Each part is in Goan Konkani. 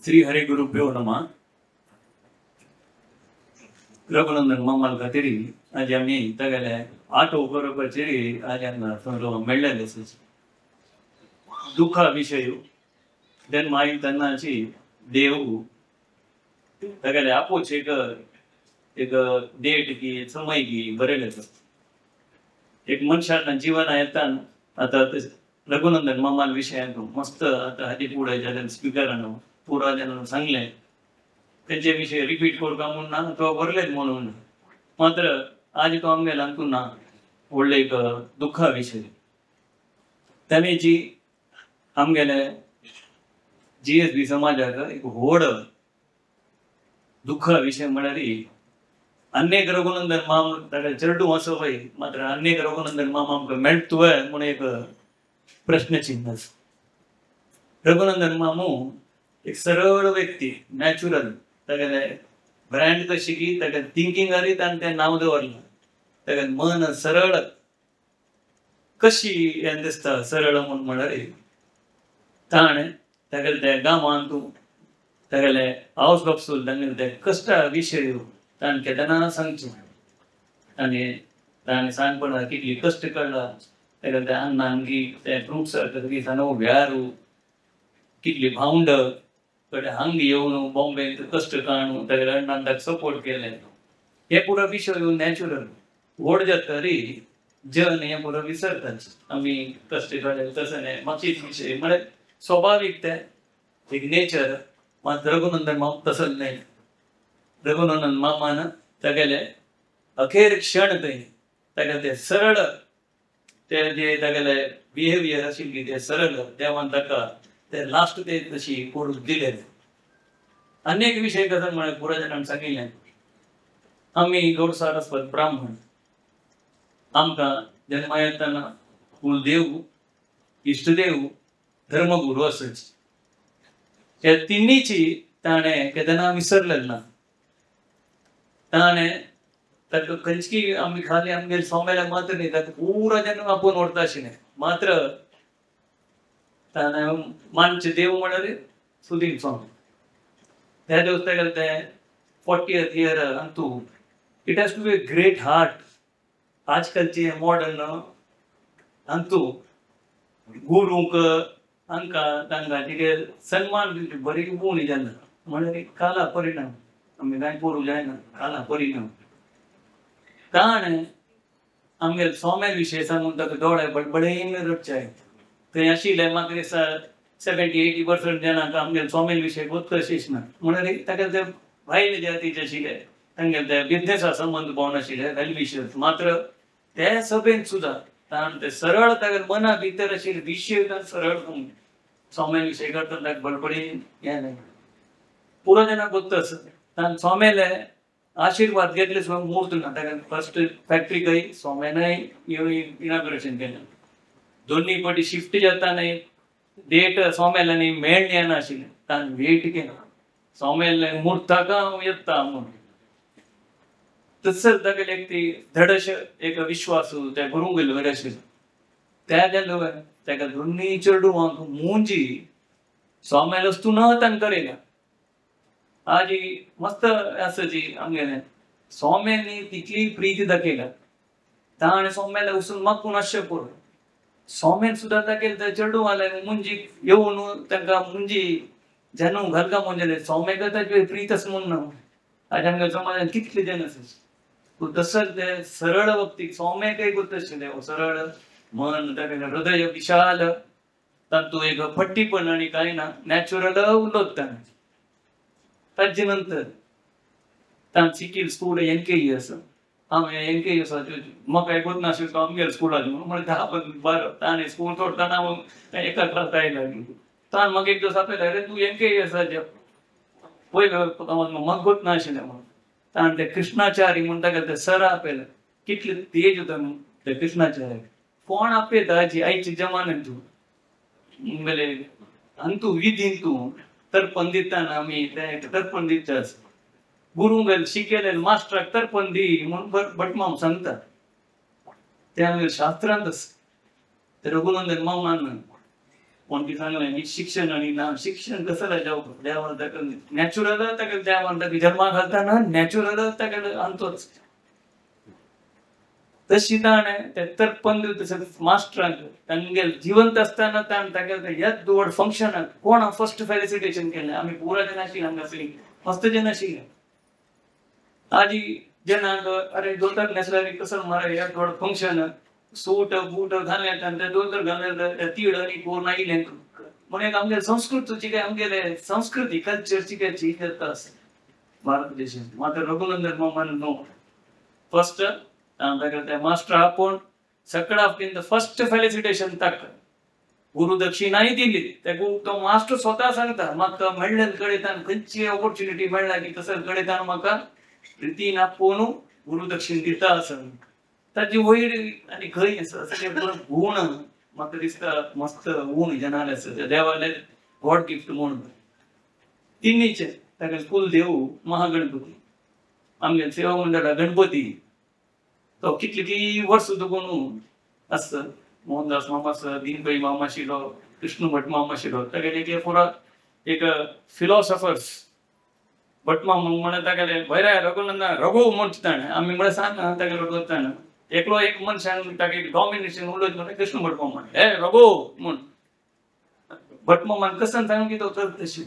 श्री हरि गुरुभ्यो नमः। रघुनंदन मामाल खातीर आज आमी तागेले आटो करपाचेर आज हांगा मेळ्ळेले दुखा विशय। Then मागीर तेन्नाची देव तागेले आपोच एक एक डेट की समय की बरयलें। एक मनशान जिवना येता आतां रघुनंदन मामाल विशयान मस्त आतां हाजे फुडें जाल्यार स्पिकरान पुरा जाणांक सांगलें तेंचे विशय रिपीट करता म्हूण ना तो बरलेच म्हणून, मात्र आज तो आमगेलो अंतून ना व्हडलो एक दुख्खा विशय। ताणें जी आमगेले जीएसबी समाजाक एक व्हड दुख्खा विशय म्हळ्यार अनेक रघुनंदन माम ताका चेडूं आसा पळय, मात्र अनेक रघुनंदन माम आमकां मेळटलो म्हूण एक प्रश्नचिन्ह। रघुनंदन मामू एक सरळ व्यक्ती, नॅचरल, तागेले ब्रँड कशी की ताका थिंकींग आनी ताणें तें नांव दवरलां। तागेलें मन सरळ कशी हें दिसता सरळ म्हूण म्हळ्यार ताणें तागेले त्या गांवांत तागेले हावस बापसूल तागेले ते कश्टा विशय ताणें केन्ना सांगचें। आनी ताणें सांगपणा कितली कश्ट काडला तागेले त्या अन्नान की ते फ्रुट्स दिसांनो व्यारू कितली भावंड कडे हांग येवन बॉम्बे कश्ट काडून तागेल्या अण्णान ताका सपोर्ट केलें। हे पुरो विशय नॅचरल व्हड जाता तरी जन हें पुरो विसरतात आमी कश्ट काडले तशें न्हय मातशी विशय म्हळ्यार स्वाभावीक तें एक नेचर। मात रघुनंदन माम तसोच न्हय। रघुनंदन मामान तागेले अखेर क्षण थंय तागेले ते सरळ ते जे तागेले बिहेवियर आशिल्ली ते सरळ देवान ताका ते लास्ट ते तशी करून दिले। अनेक विशय कथन म्हळ्यार पुरा जाणांक सांगिल्लें आमी गौड सारस्वत ब्राह्मण आमकां जन्मा येतना कुलदेव इश्टदेव धर्मगुरू आसच ह्या तिन्नीची ताणें केन्ना विसरलें ना। ताणें ताका खंयची आमी खाली आमगेर सोंपेल्याक मात्र न्ही ताका पुरा जन्म आपोवन व्हरता आशिल्लें, मात्र ताणें मानचे देव म्हळ्यार सुदीन स्वामी। त्या दिवस तागेलें तें 40th year Antu it has to be a great heart. आजकालचे मॉडर्न अंतू गुरूंक हांकां तांकां कितें सन्मान दिवचे बरी उणी जाता म्हळ्यार काला परिणाम आमी कांय करूंक जायना काला परिणाम। ताणें आमगेले सोम्या विशय सांगून ताका दोळे बडबडेन रडचे थंय आशिल्लें म्हाका दिसता 70-80% जाणांक आमगेले सोमेल विशय गोत्त अशीच ना म्हळ्यार ताका ते भायले जातीचे आशिल्ले तांगेले ते बिजनेसा संबंद पावन आशिल्ले वेल विशर्स, मात्र ते सभेन सुद्दां ताणें ते सरळ तागेले मना भितर आशिल्ले विशय सरळ सोमेल विशय करता ताका बडबडेन हें जालें पुरो जाणांक गोत्त आसा। ताणें सोमेले आशिर्वाद घेतले सुद्दां मूर्त ना ताका फर्स्ट फॅक्टरी खंय सोम्यानय येवन इनाग्रेशन केलें। दोन्ही पटी शिफ्ट जाता न्ही डेट सोमेलांनी मेळ्ळें येना आशिल्लें ताणें वेट केला सोमेल मुर्ताक हांव येता म्हूण तसोच तागेली एक ती धडश एक विश्वास त्या गुरूंक बरें आशिल्लो। त्या जालो ताका दोन्ही चेडवांक मुंजी सोमेल वस्तू न ताणें करयल्या। आज मस्त आसा जी आमगेलें सोम्यांनी तितली प्रिती दाखयल्या ताणें सोमेल्याक वचून मागून आसचें पुरो सोमेन सुद्दां तागेले ते चेडवाले मुंजी येवन तांकां मुंजी जेन्ना घालता म्हूण जालें सोम्याक ताची प्रीत आसा म्हूण ना। आज आमच्या समाजान कितले जन आसा पूण तसोच ते सरळ बाबतींत सोम्याकय गोत आशिल्लें सरळ मन तागेलें हृदय विशाल तातूंत एक फट्टीपण आनी कांय ना नॅचरल उलोवप ताणें। ताजे नंतर ताणें शिकील स्कूल एनकेई आसा हांव एनकेई आसा म्हाका एक गोत नाशिल्लो आमगेल्या स्कुलाचें म्हणून म्हळ्यार 10 12 ताणें स्कूल सोडटना हांव एका क्लास आयला ताणें म्हाका एक दीस आपयलें अरे तूं एनकेई आसा पयलो म्हाका गोत नाशिल्लें म्हणून ताणें ते कृष्णाचारी म्हूण ताका ते सर आपयलें कितले तेज होता म्हणून ते कृष्णाचारी कोण आपयता आजी आयच्या जमान्यान तूं म्हणले अंतू विधीन तूं तर्पण दिताना आमी ते तर्पण दिता गुरूंक शिकयले मास्टराक तर्पण दी म्हूण भटमाम सांगता ते आमगेल्या शास्त्रांत आसा। ते रघुनंदन मामान कोण ती सांगलें की शिक्षण आनी ना शिक्षण कसं जावं देवान ताका नॅचरल ताका देवान ताका जल्मा घालतना नॅचरल ताका आमचोच तशी ताणें ते तर्पण दिवता मास्टरांक तांगेल जिवंत आसतना ताणें तागेले येद्द व्हड फंक्शनाक कोणा फर्स्ट फेलिसिटेशन केलें आमी पुरा जेन्ना आशिल्ले हांगा आसली मस्त जेन्ना आशिल्ले आजी जेन्ना अरे दोतर नेसल्यार कसं मारे येद्द व्हड फंक्शन सूट बूट घालले ते दोतर घालले तीड आनी कोण आयिल्लें म्हणून आमगे संस्कृतीची काय आमगेले संस्कृती कल्चरची काय चेंज जाता आसा भारत देशांत. मात्र रघुनंदन मामान नो फर्स्ट ताका मास्टर आपोवन सगळा फर्स्ट फेलिसिटेशन ताका गुरुदक्षिणाय दिली. ताका तो मास्टर स्वता सांगता म्हाका मेळ्ळे कडेन खंयची ऑपॉर्च्युनिटी मेळ्ळा की तसं कडेन म्हाका रितीन आपोवन गुरुदक्षिण दिता आसा. ताजी वयर आनी खंय आसा सगळे गूण म्हाका दिसता मस्त गूण जनाले आसा देवाले गॉड गिफ्ट म्हणून. तिन्हीचे ताका कुलदेव महागणपती आमगे सेवा मंडळा गणपती तो कितली की वर्स दुखून आसता. मोहनदास मामा आसा, दीनभाई मामा आशिल्लो, कृष्ण भट मामा आशिल्लो. तागेले एक पुरा एक फिलॉसॉफर्स भट मामा म्हणून तागेले भैराय रघुनंदन रघु म्हणटा ताणें आमी म्हळ्यार सांगना तागेलो करताना एकलो एक मनशान तागे डॉमिनेशन उलयत म्हणल्यार कृष्ण भट मामा हे रघु म्हूण भट मामान कसन सांगून की तो तर तशी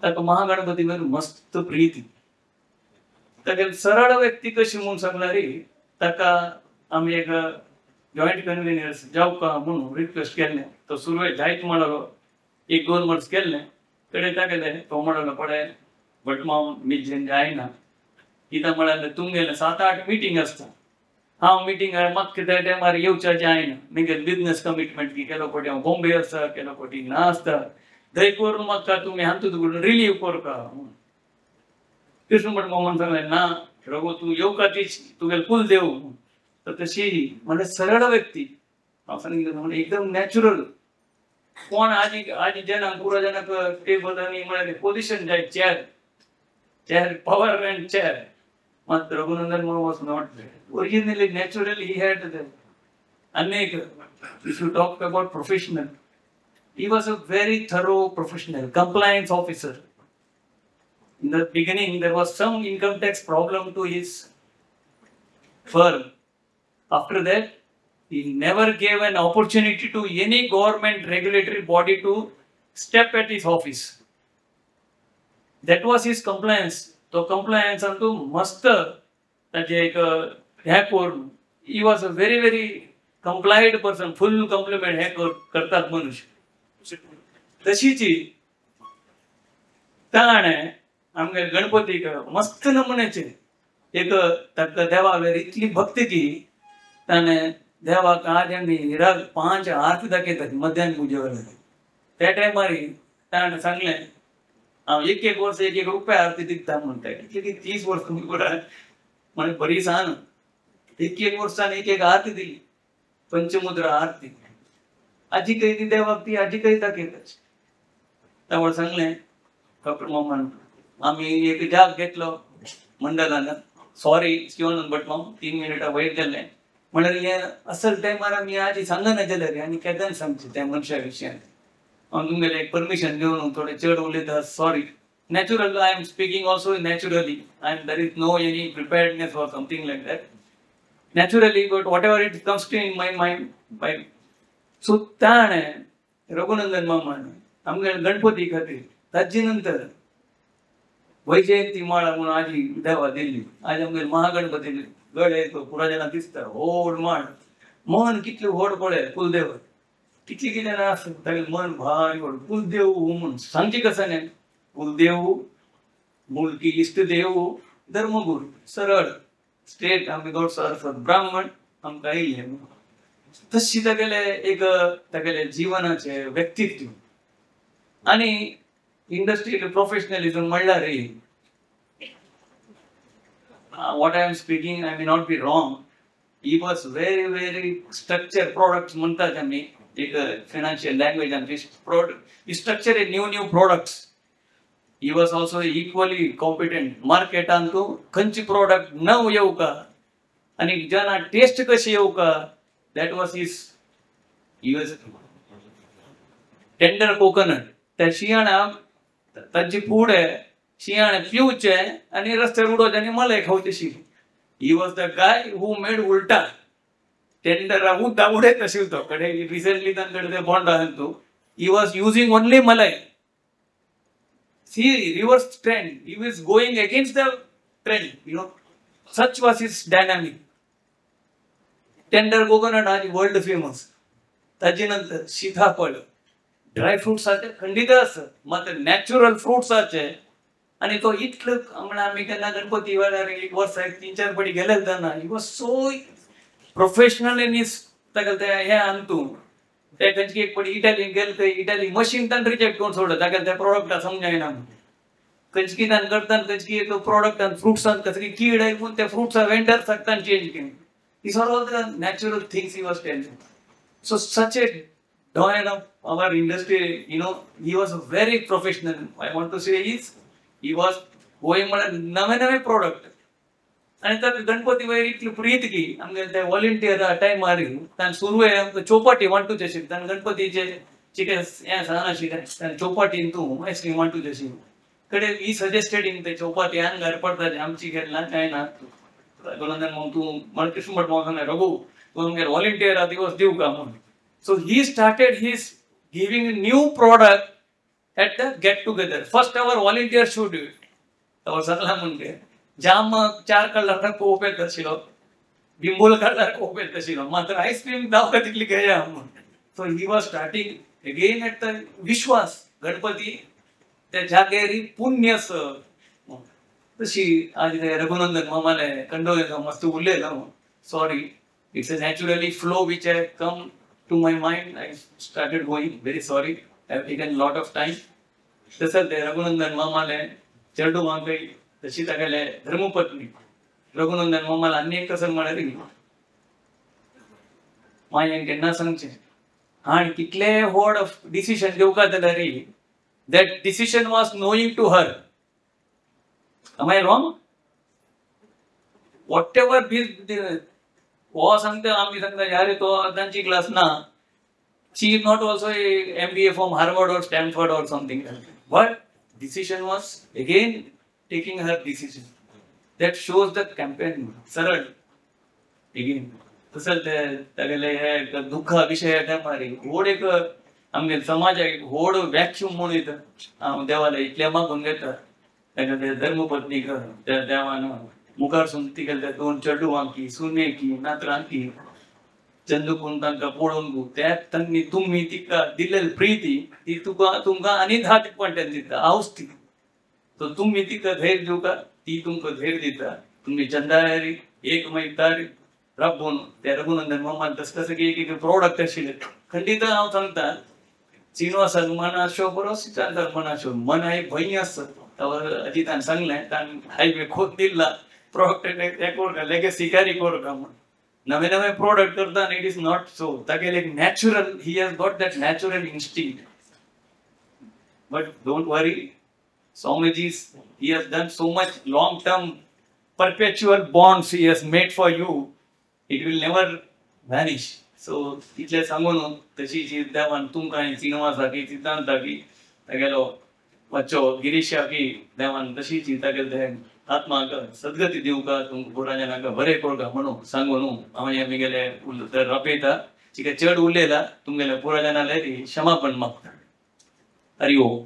ताका महागणपती वयर मस्त प्रिती. तागेले सरळ व्यक्ती कशी म्हूण सांगल्यार ताका आमी एक जॉयंट कन्व्हिनियर्स जावका म्हणून रिक्वेस्ट केल्लें. तो सुरवेक जायत म्हणलो एक दोन वर्स केल्लें कडेन तागेले तो म्हणलो पळय भटमाम मिजेन जायना कित्याक म्हळ्यार तुमगेलें 7-8 मिटींग आसता हांव मिटींग म्हाका त्या टायमार येवच्या जायना म्हगे बिजनेस कमिटमेंट की केलो फावटी हांव बॉम्बे आसता केलो फावटी ना आसता दय करून म्हाका तुमी हातूंत करून रिलीव करका. कृष्ण भट मामान सांगलें ना रघु तूं येवका तीच तुगेले कुलदेव. तर तशी म्हणल्यार सरळ व्यक्ती हांव सांगितलें म्हणजे एकदम नॅचरल. कोण आजी आजी जेन्ना पुरा जेन्ना टेबल आनी म्हळ्यार पोजिशन जाय chair chair power and chair. मात रघुनंदन मामा was not originally naturally he had the अनेक. If you talk about professional he was a very thorough professional compliance officer. In the beginning, there was some income tax problem to his firm. After that, he never gave an opportunity to any government regulatory body to step at his office. That was his compliance. So compliance antu mast taje ek हे करून he was a very very compliant person. Full compliment हे करतात मनुष्य. तशीची ताणें आमगे गणपतीक मस्त नमुन्याचे एक ताका देवा वयर इतली भक्ती की ताणें देवाक आज आमी हिराक 5 आरती दाखयतात मध्यान पुजे वेळार. त्या टायमार ताणें सांगलें हांव एक एक वर्स एक एक रुपया आरती दिता म्हणटा. कितली 30 वर्स तुमी म्हळ्यार बरी सान एक एक वर्सान एक एक आरती दिली पंचमुद्रा आरती. आजी खंय ती देवाक ती आजी खंय दाखयता. त्या सांगलें डॉक्टर मामान आमी एक जाग घेतलो मंडळान. सॉरी शिवानंद भट माम 3 मिनटां वयर गेल्लें म्हणल्यार हें असल टायमार आमी आजी सांगना जाल्यार आनी केदन सांगचें त्या मनशा विशयान. हांव तुमगेलें एक परमिशन घेवन थोडें चड उलयता sorry. Natural I am speaking also naturally. I am there is no any preparedness or something like that. Naturally but whatever it comes to in my mind by. So ताणें रघुनंदन मामान आमगे गणपती खातीर ताजे नंतर वैजयंती माळा म्हणून आजी देवा दिल्ली. आज आमगे महागणपती गळे तो पुरा जाणां दिसता व्हड माळ मन कितलें व्हड पळय कुलदेव कितली कितें जाणां आसा तागेलें मन भारी व्हड कुलदेव म्हणून सांगचें कसं न्ही. कुलदेव मुलकी इश्टदेव धर्मगुरू सरळ स्ट्रेट आमी गॉड सारस्वत ब्राह्मण आमकां येयलें. तशी तागेलें एक तागेलें जिवनाचें व्यक्तित्व आनी इंडस्ट्रियल प्रोफेशनलिझम म्हणल्यार what I am speaking, I may not be wrong. He was very, very structured products म्हणतात आमी एक financial language and product. He structured a new products. He was also equally competent. मार्केटान तूं खंयची प्रोडक्ट नव येवका आनी जना टेस्ट कशी येवका, that was his. He was tender coconut त्या शियाळ्याक तांची फुडें शियाळे पिवचे आनी रस्त्यार उडोवचे आनी मलय खावचे शी. He was the guy who made उल्टा टेंडर उदक उडयत आशिल्लो तो कडेन. रिसेंटली तांकडे ते बॉन्ड आसा तूं. He was using only malai. See, reverse trend. He was going against the trend, you know. Such was his dynamic. Tender coconut आज वर्ल्ड फेमस. ताजे नंतर सीताफळ, ड्राय फ्रुट्साचे खंडीत आसा, मात्र नॅचरल फ्रुट्साचे. आनी तो इतलो म्हणल्यार आमी केन्ना गणपती वेळार एक वर्सा 3-4 पटी गेले तेन्ना he was so professional in his ताका ते हें अंतू ते खंयची एक पटी इटाली गेले ते इटाली मशीन तान रिजेक्ट करून सोडलं ताका त्या प्रोडक्टा समजायना. खंयची तान करतान खंयची एक प्रोडक्टान फ्रुट्सान कसली कीड आयली म्हूण त्या फ्रुट्सा वेंडर सांगतान चेंज केली. These are all the natural things he was telling. So such a doyen of our industry, you know, he was very professional. I want to say is he was going म्हळ्यार नवे नवे प्रोडक्ट. आनी ताका गणपती वयर इतली प्रीत की आमगे ते वॉलंटियर टायमार ताणें सुरवे आमकां चौपाटी वांटूचे आशिल्ली. ताणें गणपतीचे चिकें हें सांगनाशिल्लें, ताणें चौपाटीन तूं आयस्क्रीम वांटूचे आशिल्ली. कडेन ही सजेस्टेड हिम ते चौपाटी आंगार पडटा आमची केन्ना कांय ना. रघुनंदन मग तूं कृष्ण भट मामा सांगलें रघु तूं आमगे वॉलंटियर दिवस दिवका म्हूण. So he started his giving new product at the get together. First our volunteer should do it. तर सांगला म्हणजे जाम 4 कलर कोप येत आशिल्लो, बिंबोल कलर कोप येत आशिल्लो, मात्र आयस्क्रीम दावका तितली घेया म्हूण. So he was starting again at the विश्वास गणपती त्या जागेर पुण्य. तशी आज रघुनंदन मामाले कंडोले मस्त उलयलो. Sorry, it's a naturally flow which I come to my mind. I started going. Very sorry, I have taken lot of time. तसंच ते रघुनंदन मामाले चेडू वांगय तशी तागेले धर्मपत्नी रघुनंदन मामाला आनी एक कसं म्हळ्यार मायेन केन्ना सांगचें आनी कितले व्हड डिसिशन घेवका जाल्यार that decision was knowing to her. Am I wrong? Whatever be हो सांगता आमी सांगता यारे तो तांची क्लास ना. She is not also a MBA from Harvard or Stanford or something, but decision was again taking her decision. That shows the campaign सरळ अगेन. तसंच ते तागेले हे दुःखा विशय टायमार व्हड एक आमगे समाजाक एक व्हड व्हॅक्यूम म्हूण येता. हांव देवाले इतलें मागून घेता ताका ते धर्मपत्नीक त्या देवान मुखार सून तिगेले त्या 2 चेडवांकी सुनेकी नातरांकी चंदूकून तांकां पळोवन त्या तांणी तुमी तिका दिल्लेली प्रिती ती तुका तुमकां आनी 10 पॉयंटान दिता हांवच ती. सो तुमी तिका धैर्य दिवका, ती तुमकां धैर्य दिता. तुमी चंदारी एक मैतारी राबून त्या रघुनंदन मामान तसं कसं की एक एक प्रोडक्ट आशिल्ले. खंडीत हांव सांगता श्रीनिवासान मन आशो बरो सिद्धांतान मन आशो मन एक भंय आसता. अजितान सांगलें ताणें हायवे खोद दिल्ला प्रोडक्ट हें कोरका लेगेसी कॅरी कोरका म्हूण. नवे नवे प्रोडक्ट करता it is not so. तागेले एक natural he has got that natural instinct. But don't worry, Swamiji he has done so much long term perpetual bonds he has made for you, it will never vanish. So इतलें सांगून तशी जी देवान तुमकां श्रीनिवासाकी सिद्धांताकी तागेलो बच्चो गिरीशाकी देवान तशीच तागेले आत्माक सद्गती दिवका, तुमकां पुराजनाक बरें कोरका म्हणून सांगून हांव हें म्हगेलें रपयता. तिका चड उलयला तुमगेल्या पुराजनाले क्षमापण मागता. हरि ओम.